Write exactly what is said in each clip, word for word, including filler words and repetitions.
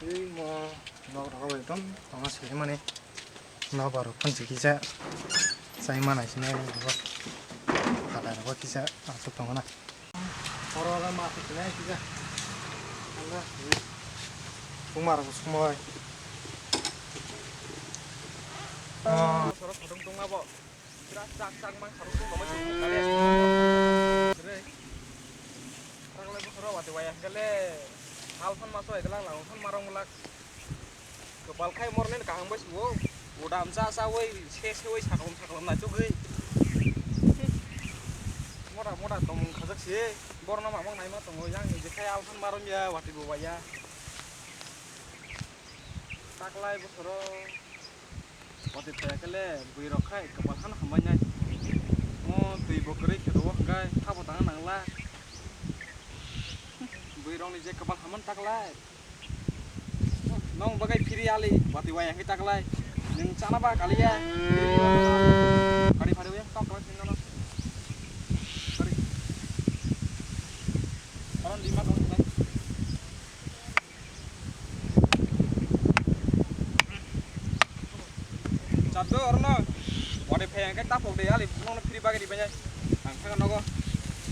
Tei mo nok rok ekdom tongo siri mani. Nobar rok phone se kisa chai mana sini rok. Hala rok kisa asuk tongo na. Oro ma se kisa. Hala. Sumar rok sumoi. Sorok khudung tong abo. Chak chak mang saruk tong abo. Kale. Rang lai bosoro wati waya kale. Hal phan maso eklang lang phan marong lak. Kwpal khai morni kaham bai sugo. Udam cha cha wai se se wai saklom saklom na chugwi. Mora mora tongmung khajak si. Borno mamang naima tongo yang je khai alphan marom ya wati bo waya. Taklai bosoro. Wati thaya kele bui rok khai kwpal hano hambai nai. Mo twi bo kwrwi khe do hwnkhe thabo tang nangla. Bui rok ni je kwpal haman taklai. Nong bagai phiri ali, wati waya hwnkhe taklai. Nwng chana ba kaliya. Phari phari waya tok tok sing nono. Sorry. Koron lima tong sing. Chapdo orono. Wari phai hwnkhe tapok de ali, nongno phiri bagwi ribai nai. Ang thangna nogo.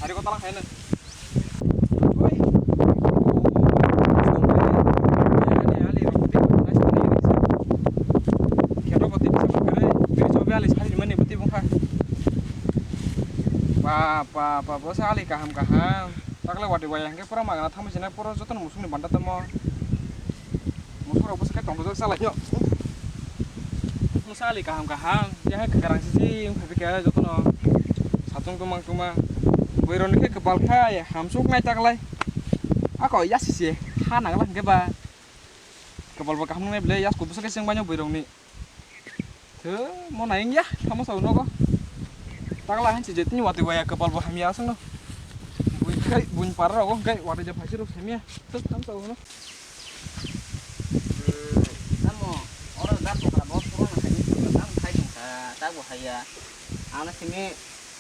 Hari kotala khaino. Oi. Ani ali rok tei nai sini nai riksa. Kheto boti bisa bokare. Biri chobe ali sari mani boti bongkha. Pa, pa, pa, bosa ali kaham kaham. Takle wati waya hwnkhe pura magana thamwi sinai pura jotono musukni banda tamo. Musuk rok bwswk khe tongthokjak chalai phio. Musa ali kaham kaham, ya hai kwkhrang sisi wngkha bikha jotono. Satung tumang tuma. Bwrwi rokni khe kwpal khai hamsuk nai taklai. Ako yasi se ha nangla hwnkhe ba. Kwpal bo kaham nang nai ble yas kubui khe chwng baino bwrwi rokni. Tho, mo nai wngya, tamo sao nogo. Takla hansi je tini wati waya kwpal bo hamya aswkno. Buini khai, buini para rogo hwnkhe wati je phaisi rok hamya. Tho, tamo sao no. Tamo, oro da pokra bo puro na khai, tamo khai tong kha, ta bo haya. Ano simi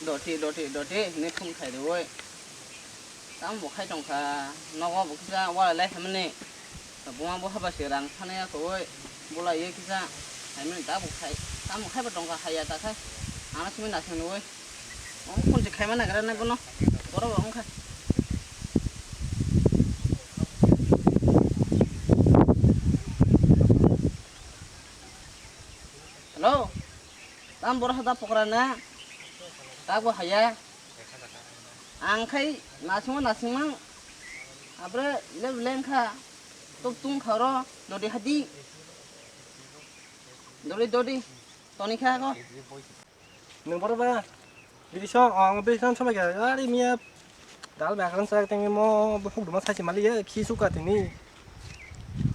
doti, doti, doti, hini thum khai de oi. Tamo bo khai tongkha, nogo bo kisa walai lai hamani. Buma bo haba se rang thani ya koi, bola ye kisa, hamani ta bo khai, tamo khai bo tongkha, haya ta khai, ano simi na sini oi. Ong kun se khai mana gara nai bono, boro bo ong khai. Hello, tam boro hada pokra na, ta bo haya. Ang khai nasingma nasingma abre le lengkha tok tung kharo dodi hadi dodi dodi toni kha ko. Nung boro ba biri so ang biri san sama ga ari miya dal ba kan sa teng mo huk duma sai mali ya khi suka tini.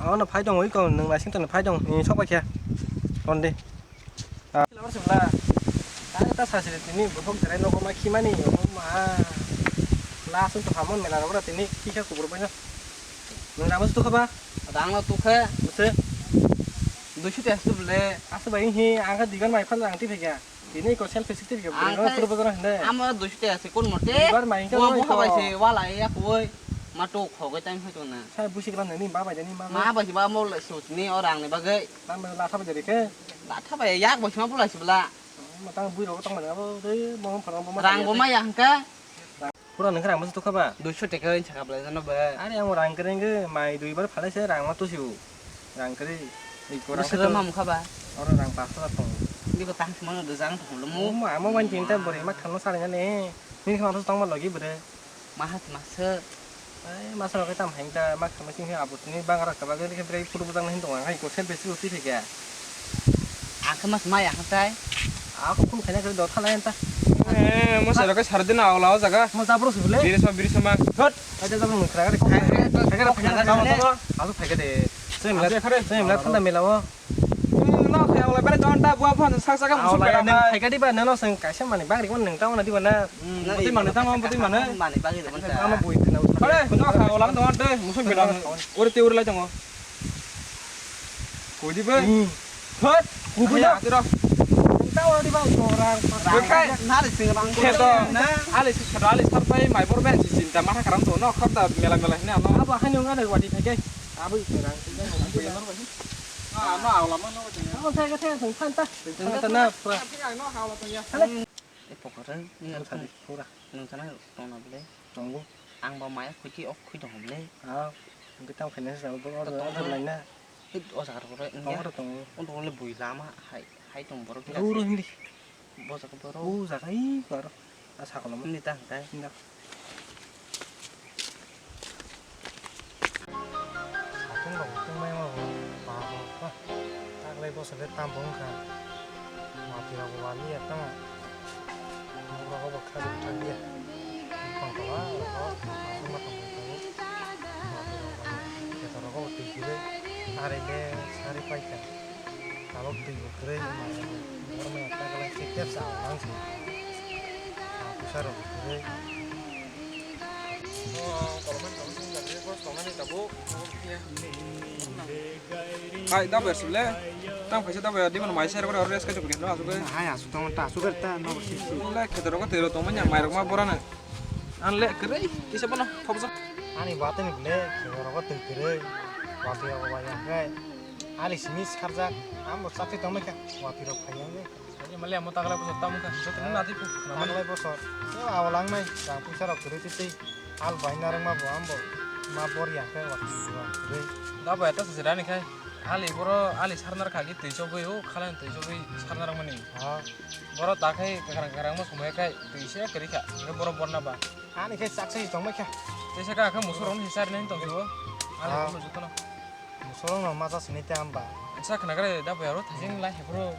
Ano phai tong oi ko nung naising tong phai tong ni sok khe. Tonde. Ah. Lawar sibla. Tare ta sasire tini bothok jerai nogo ma khimani omo ma. La sun to hamon mela rogora tini kisa kubur baino. Nung ramo tu khaba? Rang no tu khe. Buse. Duisu te asu ble. Asu bai hi angka digan mai phan rang ti phega. Tini ko selfie sikti phega. Ang khe pura bojana hinde. Amo duisu te asu kun mote. Dibar mai ka. Bo bo habai se wala ya koi. Ma to khogoi time hai to na. Sai busi klam ni ba bai ni ma. Ma bai ba mo le sut ni orang ni bagai. Tamo latha bai jari khe? Latha bai yak bai sima bulai sibla. Matang bui rok tong mani abo dei mo phano bo ma. Rang bo ma ya hangka. Pura nang rang ma tu khaba? Duiso teka in saka bla jano ba. Are ang rang kereng ge mai dui bar phalai se rang ma tu siu. Rang kere. Ni ko rang. Sira ma mukha ba. Oro rang pa sa tong. Ni ko tang sima no dejang tong lo mu. Mo amo wan tin ta bori ma khano sa ne. Ni khano tong ma logi bere. Maha se masa. Ai, masa rok tam hang ta, mak sama sing abo tini bang rak kaba gari khe brai puru bujang hin tong, hai ko sel besi uti thik ya. Ang khe mas maya hang tai. Ako khum khaina khe dotha lai anta. Eh, mo sa rok sar din awla o jaga. Mo jabro sibule. Biri sama, biri sama. Thot. Ai jabro nung khra gari. Hai, hai, hai, hai, hai, hai, hai. Asu phai de. Sem la, sem la thanda mela o. No, khe awla bere don ta bua phone sak sak musuk bera. Phai ka diba, nano seng kaisa mani bagri kon neng tamo na diba na. Boti mane tamo, boti mane. Mani bagri don ta. Ama bui khna. Are, no kha awla don de musuk bera. Ore te ore lai tamo. Ko diba? Hot. Kubu ya, tiro. Tamo diba orang. Bekai. Nari sing rang. Kheto. Ali sing kheto ali sarpai mai bor ben si cinta mata karam to no khorda mela mela hina no. Abo hani ong ada wadi phai kai. Abui serang. Ah, no, awla ma no. Ang thai ka thai thung phan ta. Thung ta na pura. Ang no awla tong ya. Hale. E pokora ni ang thani pura. Nang thana tong na bole. Tongo. Ang ba maya khuti ok khui tong bole. Ah, ang tam khane sa bo order order lai na. Hit o jaga ro. Tongo tongo. Undo le bui lama hai hai tong borok. Uru hindi. Bo jaga borok. O jaga i karo. A sakolo mo. Hindi ta hai. Hindi. Satung rok tongmai ma bo ba ba ba. Taklai bosor le tam bo wngkha. Mati rok bo wali ya tamo. Nok rok bo kha thang ya. Bwkang tola rok bo aswk ma tong bai tongo. Mati rok bo kheto rok bo twi kwrwi. Ari le sari paikha. Tabuk twi bo kwrwi maya bo. Borok maya taklai se tepsa ang wngkha. Pusa rok bo kwrwi. Hai, da ber sule. Tam kaisa da ber di mana mai ser kore res ka chukri no asuk. Hai, asuk tong ta asuk ta no si si. Le kheto rok tero tong manya mai rok ma borana. An le kere kisa bono thopsa. Ani bate ni le kheto rok tong kere. Bate rok ba ya kai. Ali simi sarjak. Ambo chakri tong mekha. Bate rok phai ya. Ani mali amo taglai bosor tamo kha, joto ni nadi pu. Taglai bosor. Yo, awalang nai, rang puisa rok kwrwi twi twi. Al bai narwk ma bo ambo. Ma bor ya khe wa twi wa kwrwi. Da bai ta sejera ni khai. Ali boro, ali sarnar kha gi twi chogwi o, khalan twi chogwi sarnar mani. Ha. Boro ta khai kakrang kakrang ma sumai khai twi se kwrwi kha. Nge boro borna ba. Ani khai chak sai tong mai kha. Tei se ka kha musoro ni sar nai tong jo. Ali boro joto no. Musorong no masa sini te amba. Sa khna gare da boyaro thajing lai hephuru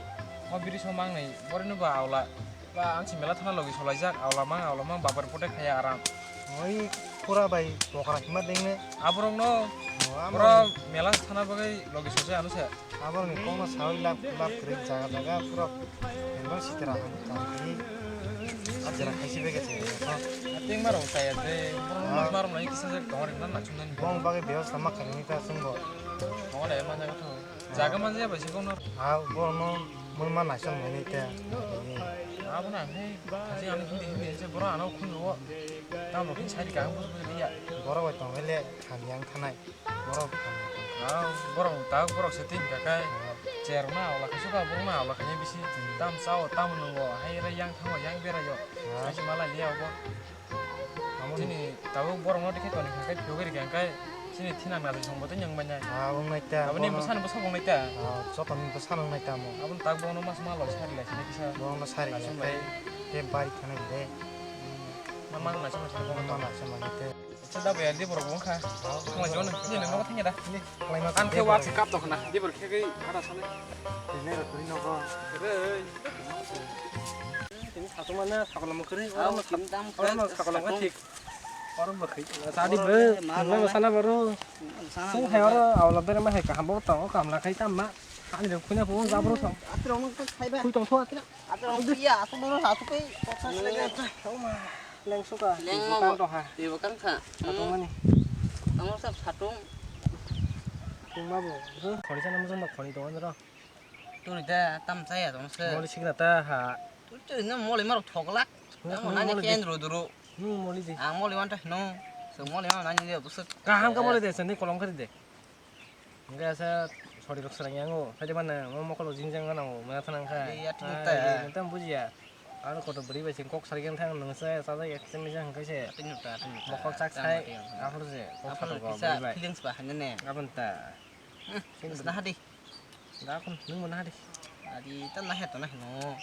o biri so mang nai bori no ba awla. Ba ang si mela thana logi solai jak awla mang awla mang babar pote khaya aram. Oi pura bai pokra khima deng ne. Aborok no pura mela thana bagwi logi sojai ano se. Aborok ni kok no sawi lab lab kwrwi jaga jaga pura. Eno sitera ham kam khai. Ajara khaisi bege se. Ating maro saya de. Maro nai kisa se kawari na na chunani. Bong bagi beos lama kami ta sunggo. Mawle manja kotho. Jaga manja bai se kono. Ha, bo no mun ma naisong mai ni te. Abo na he. Kasi ani hindi hindi se boro ano khun ro. Tam ro kin sai ka bus bus ya. Boro bai tong le kham yang khanai. Boro kham yang. Ah, boro ta boro se tin ka kai. Cher na ola ka suka boro na ola ka ni bisi. Tam sao tam nungo. Hai re yang thango yang bera yo. Sai se mala liya bo. Chini tabuk borok no dikhe toni kha khe phiyogwi rikha khe chini thinang nadi song bo tei nyang manya. Ah, wng nai ta. Aboni bwsano bwsa wng nai ta. Ah, joto ni bwsano wng nai ta mo. Aboni tak bono mas ma loi sari lai sini kisa. Bono sari lai. Te bari thani de. Ma ma na sama sama. Ma na sama te. Chada bo ya di borok wng kha. Thang lai jono. Ni nang no thang ya da. Ni. Ang khe watsi kap tokna, dibor khe khe hara sale. Tini rok tini nogo. Tini satung mana sakolam kwrwi. Oro no sakolam khe thik. Oro bo khai. Sadi bo. Nang sana baro. Sing khai oro awla bere ma hai kaham bo tongo kamla khai tamma. Ani rok khuna bo jabro thong. Atrong no khai ba. Khui tong thwa. Atrong iya, atrong no atrong kai. Koksa sele. Oma. Leng suka. Leng mo. Tong ha. Ibo kan kha. Satung mani. Tamo sab satung. Tungma bo. Khoni sana mujung ba khoni tongo noro. Tuni ta tam chaya tong se. Moli sikna ta ha. Tuni tuni no moli maro thoklak. Tamo nani ken ro duro. Moli di. Ang moli wan ta no. So moli ma nani de busuk. Kaham ka moli de sani kolom kari de. Hingke asa sori rok serang yango. Khaide mana mo mokolo jingjang gana mo mana thanang kha. Iya, tini ta. Tam bujiya. Aro koto bwrwi bai se kok sari khe thang nang se chajak ekse misa hwnkhe se. Tini ta, tini ta. Mokol chak sai. Aphuru se kok sari kisa bwrwi bai. Feelings ba hanya ne. Abon ta. Sing na hadi. Da kun nung mana hadi. Adi ta na heto na hino.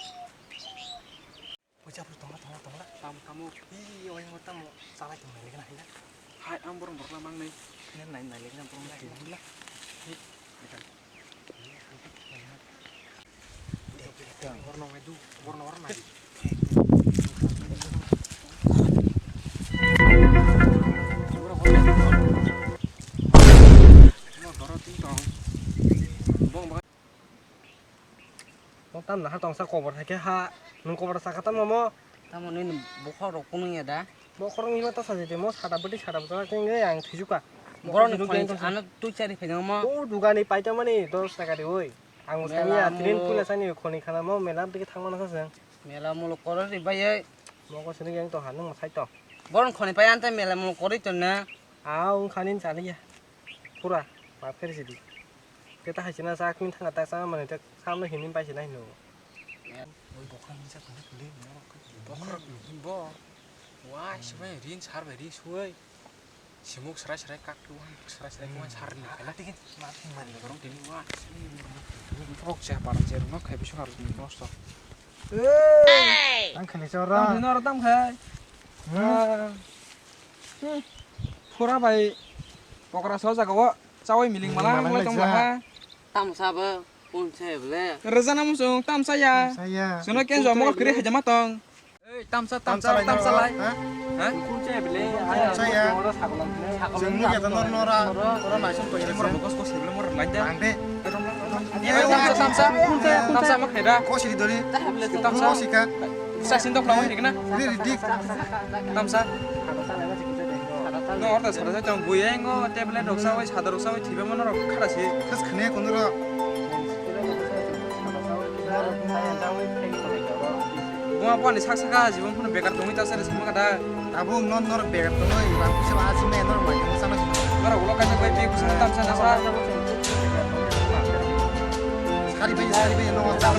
Puja pur tonga tonga tonga. Tam tamo. Ih, oing mo tamo. Salai tong nai lekna hila. Hai, ang borong borok lamang nai. Nai nai lekna borong nai hila. Mo tam naha tongsa kobor hai khe ha. Nwng kobor sakha tamo mo? Tamo nini bukhok rok kunung ya da? Bukhok rok nima ta sajai tongmo, sada bwtwi sada bwtwi khe wngwi ang thwijuka. Borok ni khoni ano twi chari phai nang mo? O dugani paita mani dos taka riwi. Ang sani ya, tini puila sani khoni khana mo mela bwtwi thangma nang sa chwng. Mela muluk korwi ri bai. Mokol sini yang to hanung masai to. Borok khoni pai ante mela muluk korwi to na. A wngkha nini chaliya. Pura. Ma pher sidi. Keta hai sina sa kmin thanga ta sa mane ta samno hini pai sina hino. Oi bokhang ni sa kuni kuli norok. Bokhang bo. Wai, subai rin sar bai rin subai. Simuk serai serai kak tuan, serai serai tuan sar ni kala. Tikin, ma tin mari lo dorong tini wah. Rok se paran se rok khai bisu har nosto. Ang khali chora. Tam dinor tam khai. Hmm. Pura bai pokra so jaga o chawai miling malang lai tong laha. Tam sabo. Unse ble. Rwjana muchung tamsa ya. Tamsa ya. Suno ken jo mokol kiri hajama tong. Ei, tamsa, tamsa, tamsa lai. Ha? Ha? Unse ble. Tamsa ya. Chwng nugya ta nor nora, nora naisum to yese. Mor bokos kos ble mor lai da. Bangde. Ei, tamsa, tamsa. Tamsa ma khaida. Kosi di dori. Tamsa. Kosi ka. Sa sin dok lawan dik na. Ri ri dik. Tamsa. No order sada sa tong bui engo tablet rok sa oi sada rok sa oi thiba mano rok khara si. Khas khne kono rok. Buma bani sak saka jibon phano bekar tongwi ta sari sama kada. Tabuk non nor bekar tongwi bang kusa ba asime nor mai tong sana. Nor ulo kaisa bai pe kusa tam sana sa. Sari bai sari bai no. Nor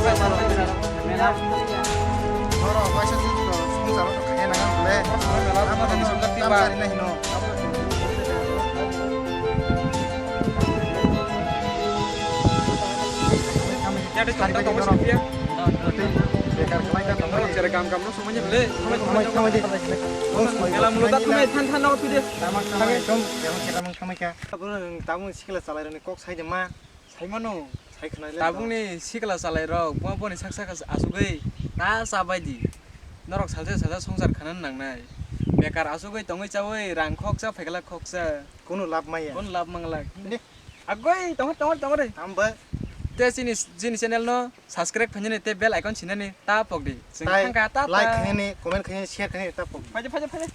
bai sa tu sung sa ro kaya na ngan le. Ama tu tam sari na hino. Tabukni sikla chalairok buma boni sak saka asugwi ta chabai di. Norok salsa salsa songsar khana nangnai. Bekar asugwi tongwi chawi rang khoksa phaikla khoksa. Kunu lab maya. Kunu lab manglak. Agoi tongor tongor tongor. Tei chini chini channel no subscribe khainani tei bell icon sinani ta pokdi. Chwng thangka ta ta. Like khainani, comment khainani, share khainani ta pokdi. Phaide phaide phaide.